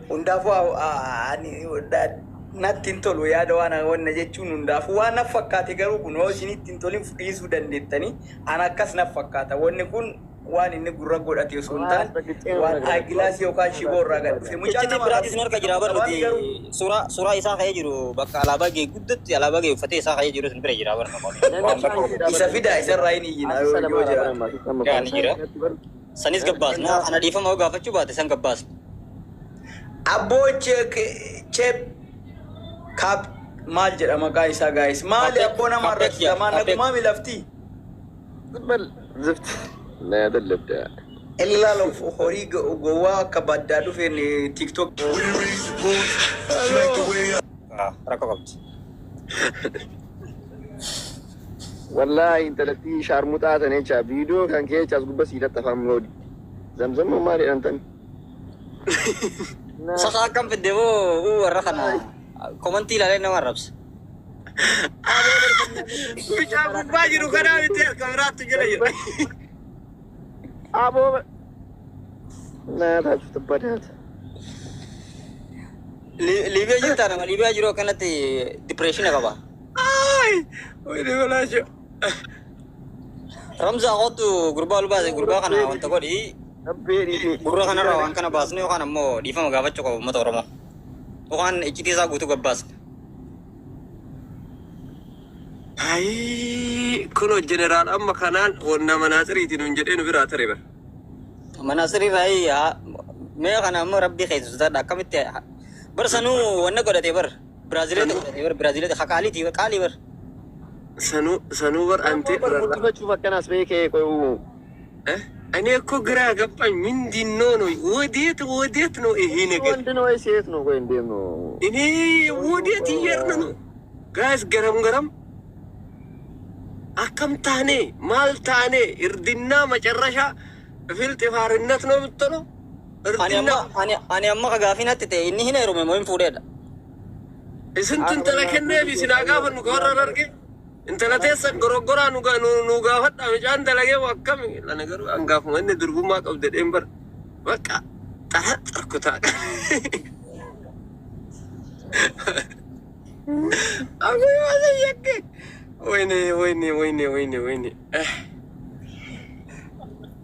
Hundaafuu ani natti hin tolu yaada waan wanna jechuun hundaafuu waan naf fakkaate garuu kun yoo isinitti hin tolin dhiisuu dandeettanii an akkas naf fakkaata. Wanni kun waan inni gurra godhate osoo hin taane waan agilaasii yookaan shiboo irraa gad dhufe. Mucaan Iccitii nama biraatis nu harka jira bar qabaami garuu. Nuti suuraa isaa ka'ee jiru bakka alaabaa ga'e guddatti alaabaa ga'e uffatee isaa ka'ee jiru sun bira jira bar waan bakka Isa fidaa isarraa hin iyyina yoo jiraate. Yaa ni jira. Sanis gabbaasna ana dhiifama yoo gaafachuu baate san gabbaasna. Abboo cheep kaap maal jedha maqaa isaa gaayis? Maali abboo nama Kaappeek jaa, irratti tamaan kaappeek. nagumaa milafti? ዝም ዝፍት አይደለም። Ilaala horii gowwaa akka baddaa dhufeen TikTok. Rakkoo qabdi. Wallaahi intalattii shaarmuxaa tan jecha viidiyoo kan kee jecha as gubbaa sii laxxafam loodi. Zamzam maal jedhan tan? Sasa akkam fidde boo warra kana komantii ilaalee nama arrabsa. Bichaa gubbaa jiru kanaa miti harka biraattu jala jira. Aboo ናታችሁ ትባዳት። Liibiyaa jirtaa nama Liibiyaa jiru akkanatti dipireeshina qaba. Ay! Wayne balaasho. Ramzaa kootu gurbaa ol baase gurbaa kana wanta godhi gurra kanarraa waan kana baasne yookaan ammoo dhiifama gaafachuu qaba uummata Oromoo. Yookaan iccitii isaa guutuu gabbaasne. Ayi kunoo jeneraal amma kanaan wanna manaaxiriitiin nun jedhee nu biraa tare bara. Manaasirii raayii mee kana ammoo rabbii keessa sodaadha akkamitti bar sanuu wanna godhate bar Biraazileeta godhate bar Biraazileeta haqaaliiti qaalii bar. Sanuu sanuu bar ante Guddifachuuf akkanaas beekee qo'u. እኔ እኮ ግራ ገባኝ። ምንድን ነው ነው ወዴት ወዴት ነው ይሄ ነገር? ወንድ ነው ወይ ሴት ነው? ቆይ እንዴት ነው? እኔ ወዴት እየሄድን ነው? ጋይስ ገረም ገረም akkam taane maal taane እርድና መጨረሻ ፍልጥ ፋርነት ነው የምትለው። Ani እርድና amma ani ani amma ka gaafii natti ta'e inni hin heerume moo hin fuudheedha. Isintu intala kenneefi sinaa gaafannu ka warra arge intala teessan goroggoraa nu gaafadha mucaan dalagee moo akkami lana garuu an gaafuma inni durbummaa qabde dheen bar bakka xaraxarku taa Aku ወይኔ ወይኔ ወይኔ ወይኔ ወይኔ።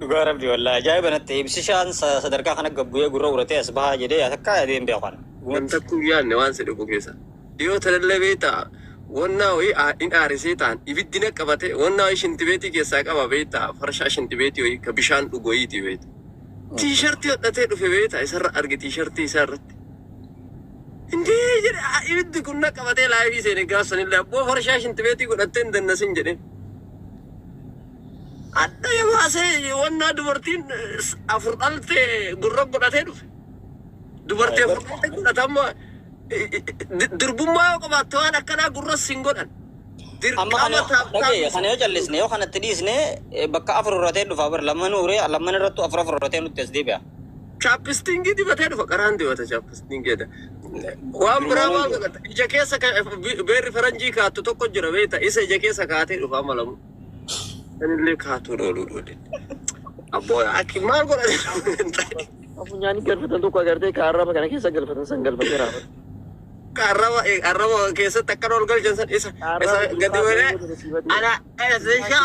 Dhugaa rabbi wallaahi ajaa'iba natti ibsishaan sadarkaa kana gabbu'ee gurra uratee as bahaa jedhee akka adeem beekan. Wanta yaadne waan si dhufu keessa. Dhiyoo tanallee beektaa wannaa wayii in aarisee ta'an ibiddi na qabate wannaa wayii shintibeetii keessaa qaba beektaa farshaa shintibeetii wayii ka bishaan dhugu wayiiti beektaa. Tiishartii hodhatee dhufe beektaa isarra arge tiishartii isaa irratti. Indee jedhe ibiddi kun na qabatee laayivii seene gaafsanillee abboo farshaa shintibeetii godhattee hin dannasin jedheen. Adda baasee wannaa dubartiin afur dhalte gurra godhatee dhufe. Dubartii afur dhalte godhatama durbummaa yoo qabaatte waan akkanaa gurra sin godhan. Amma kana Dirqama dhagee kana yoo callisne yoo kanatti dhiisne bakka afur uratee dhufa bar lamman uree lamman irrattu afur afur uratee nutti as deebi'a. Chaappistingii dibatee dhufa qaraan dibata chaappistingii. Waan biraa maal godhata? Ija keessa beerri faranjii kaattu tokko jira beekta isa ija keessa kaatee dhufa amma lamu. Sanillee kaatuu dhooluu dhoole. Abboo akki maal godhate? Funyaanii galfatan tokko agartee ka arraba kana keessa galfatan san galfatee raafata. Arraba arraba keessatti akkan ol galchan san isa isa gadi godhee ana isa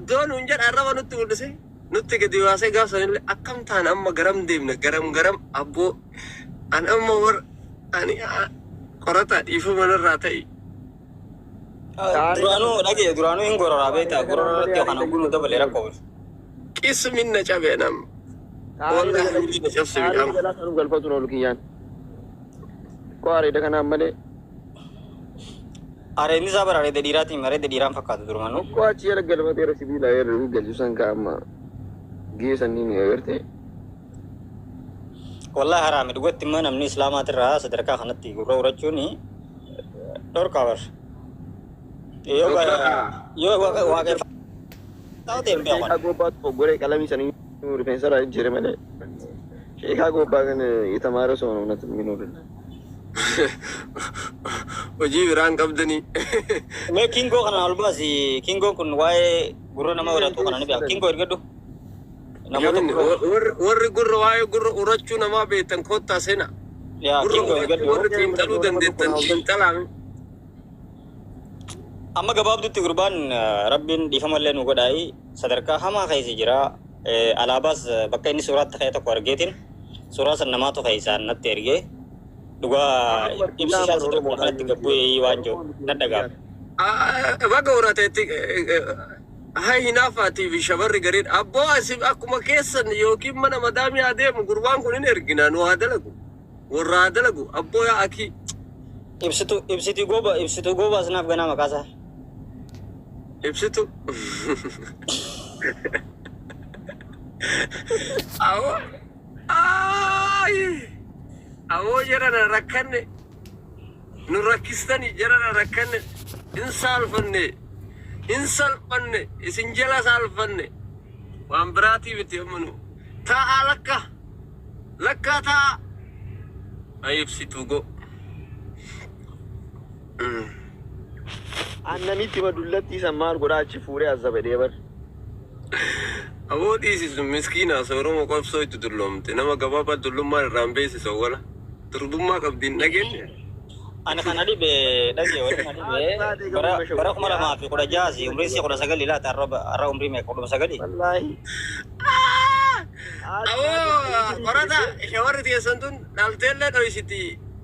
doonuun jedha arraba nutti mul'ise nutti gadi baasee gaaf sanillee akkam taan amma garam deemna garam garam abboo an amma war ani qorataa dhiifama narraa ta'i. Duraanuu dhagee duraanuu hin gororaa beektaa gorora irratti yookaan hogguu dabalee rakkoo. Qismin na cabe nam. Wallahi na cabse Aarii midhaan. jalaa sanuu galfatu oolu kiyyaan. Koo areeda kanaan malee. Areedni isaa bara areeda dhiiraatiin areeda dhiiraan fakkaatu durumanuu. Koo achi jala galfateera sibiila eerri galchu san ka amma geessanii ni agartee. Wallahi haraami dhugatti immoo namni islaamaatirraa sadarkaa kanatti gurra urachuun dhorkaa bar. Yoo yoo waaqeffaa ta'e hin beekan. Sheekaa goobbaatu foggoree qalamii sanii rifeensa irraa jijjiire malee. Sheekaa ጎባ ግን የተማረ ሰው ነው እውነት የሚኖርልን። Hojii biraan qabdanii. Mee kingoo kana ol baasi kingoon kun waa'ee gurra nama uratu kana ni beeka. Kingoo ergadhu. Namoota Warri gurra waa'ee gurra urachuu namaa beektan koottaa seenaa. Yaa Gurra Kingo urachuu eeggadhu. warri xiinxaluu dandeettan xiinxalaame. Amma gabaabdutti gurbaan rabbiin dhiifamallee nu godhaayi sadarkaa hamaa keessa jira. Alaabaas bakka inni suuraatti ka'e tokko argeetiin suuraa san namaatu keessaan natti ergee dhugaa ibsishaa sadarkaa kanatti gabbu'ee waan jiru nan dhagaama. Baga horateetti haa hinaafaatiif shamarri gariin abboo asii akkuma keessan yookiin mana madaamii adeemu gurbaan kun hin ergina nu haa dalagu warra haa dalagu abboo yaa akii. Ibsitu ibsitu gooba ibsitu gooba asnaaf ganaa maqaasaa. Ibsitu. Awoo ayi awoo jarana rakkanne nu rakkistani jarana rakkanne hin saalfanne hin salphanne isin jala saalfanne waan biraatii miti amma nu taa'aa lakka lakkaa taa'aa ay ibsituu go. Annamitti madullatti san maal godhaa achi fuudhee as zabadee bar. Aboo dhiisisu miskiina Oromoo qabsoo itti dulloomte nama gabaabaa dullummaa irraan beeksisa wala durbummaa qabdi hin dhageenye. Ani kana dhibe dhage waliin na dhibe bara 2016 umrii isii 19 laata har'a umrii meeqa 19? Wallaahi. Aboo qorata shamarri teessan tun dhalteellee dhoysiti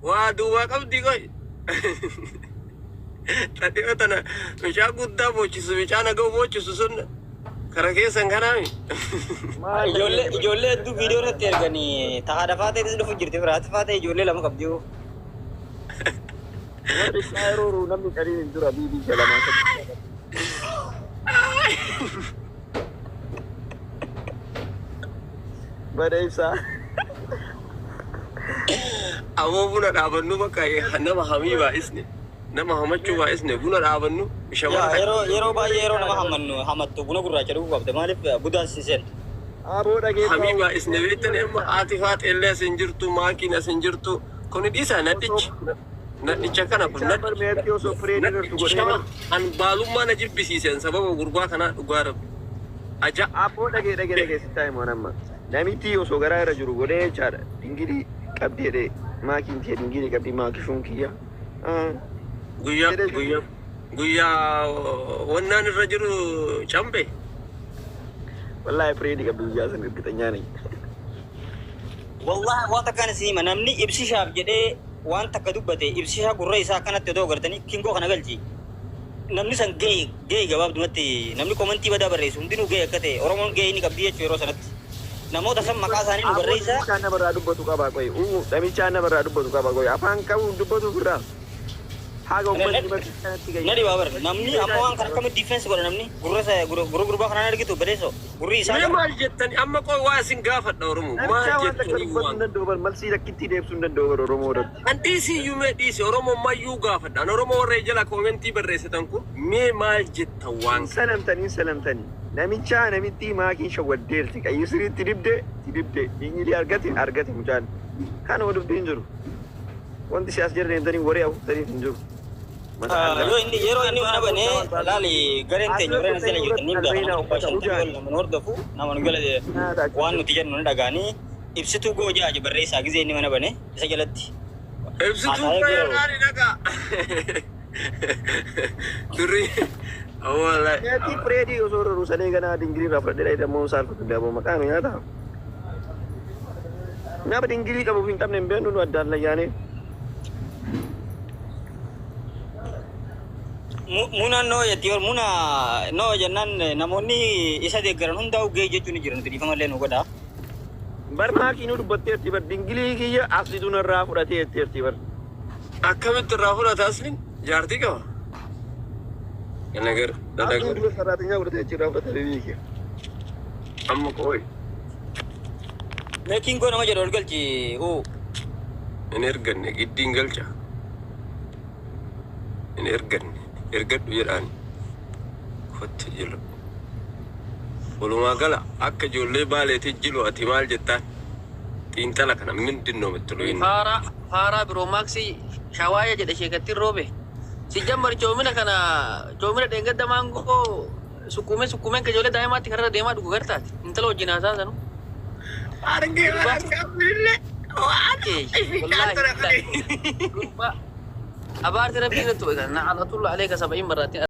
waa duubaa qabdi qoy. Dhadhiyoo tana mucaa guddaa boochisu mucaa naga'u boochisu sun kara keessan kanaami. Ijoollee hedduu viidiyoo irratti erganii ta'a dafaa ta'e dhufu jirti biraati faa ta'e ijoollee lama qabdi. Warri Kaayiroo namni qaliin hin jiru abiibii jalamaa. Bada ibsaa. Aboo buna dhaabannu bakka nama hamii baay'isne nama hamachuu baay'isne buna dhaabannu shamarra. Yeroo baay'ee yeroo nama hammannu hamattu buna gurraacha dhuguu qabda maaliif budaan si seentu. Aboo dhageessaa. Hamii baay'isne beektan amma haati faaxeellee as hin jirtu maakiin as hin jirtu kuni dhiisa nadhichi nadhicha kana kun Isaan barmeetti osoo fireedii loltu godhee shama an baalummaa na jibbisiisen sababa gurbaa kanaa dhugaa rabbi. Aja. Aboo dhagee dhagee dhagee sitti himu amma. Namitti osoo garaa irra jiru godhee jechaadha. Dingilii qabdi jedhee maakiin tiyya dingilii qabdi maakishuun kiyya. Guyyaa guyyaa guyyaa wannaan irra jiru cambe. Wallaahi fireedii qabdi guyyaa san እርግጠኛ ነኝ. Wallahi waan takkaan isin hima namni ibsishaaf jedhee waan takka dubbate ibsishaa gurra isaa akkanatti otoo agartanii kingoo kana galchi. Namni san ga'e ga'e gabaabdumatti namni komantii badaa barreessu hundinuu ga'e akka ta'e Oromoon ga'e inni qabdi jechuu yeroo sanatti. Namoota san maqaa isaanii nu barreessaa. Namichaan namarraa dubbatu qaba qoy. Namichaan namarraa dubbatu qaba qoy. Afaan qabu dubbatu ofirraa. Haga uummanni bakka kanatti Na dhibaa bara namni amma waan kana akkamitti difeensi godha namni gurra isa gurra gurbaa kanaan argitu baleessoo gurri isaa Mee maal jettani amma qoy waa isin gaafadha Oromoo maal Namichaa waan takka jettanii dubbatu waan hin danda'u bar malsii rakkitti deebisuu hin danda'u bar Oromoo irratti. An dhiisii iyyuu mee dhiisi Oromoo mayyuu gaafadha. An Oromoo warra jala koomentii barreessitan kun mee maal jettan waan Hin salamtanii hin salamtanii. Namichaa namitti maakiin shawwaddeerti. Qayyisiriitti dibde itti dibde. Dingilii argate argate mucaan. Kanuma dubbiin jiru. Wanti si as jala deemtanii waree afuuftaniif hin jiru. Yoo inni yeroo inni mana banee laali gareen teenya warreen as jala jirtan ni beekna nama 50 ol nama nu hordofu nama nu jala waan nuti jennu ni dhagaanii ibsituu goojaa barreessaa gizee inni mana banee isa jalatti. Ibsituu fayyadaani dhagaa. Durri wallahi. Meetii fireedii osoo ruusalee ganaa dingilii irraa fudhadhee dhammoo saalfatu daaboo maqaan nyaata. Nama dingilii qabuuf hin qabne hin beeknu nu addaan layyaanee. Muna noo jetti muna noo jennaan namoonni isa deeggaran hundaa'u ga'e jechuun ni jiru nuti dhiifamallee nu godha. Bar maakii nu dubbatteerti bar dingilii kiyya aslituu narraa fudhateerti bar. Akkamitti irraa fudhata asliin jaartii qaba. Nagar Asliin dura saraatinyaa fudhatee achirraa fudhate biyyi kiyya. Amma qoy Meekiin koo nama jedhu ol galchi uu. Hin erganne giddiin galcha. Hin erganne ergadhu jedhaani. Kotti jilu. Walumaa gala akka ijoollee baaleetii jilu ati maal jettaan? Xiinxala kana mindin ነው የምትለው? ይሄን Faaraa faaraa biroomaksii shawaaya jedhe sheekattiin roobe. Si jammar coomina kana coomina dheengadda maangoo sukkuumee sukkuumeen ka ijoollee daa'imaatti karra deemaa dhugu gartaati. Intala wajjin haasaa sanu. Argee argamillee. Wallaahi billahi. Gurbaa abaarti rabbii irratti godhe kana na'alatulla aleeka sab'iin marraatiin.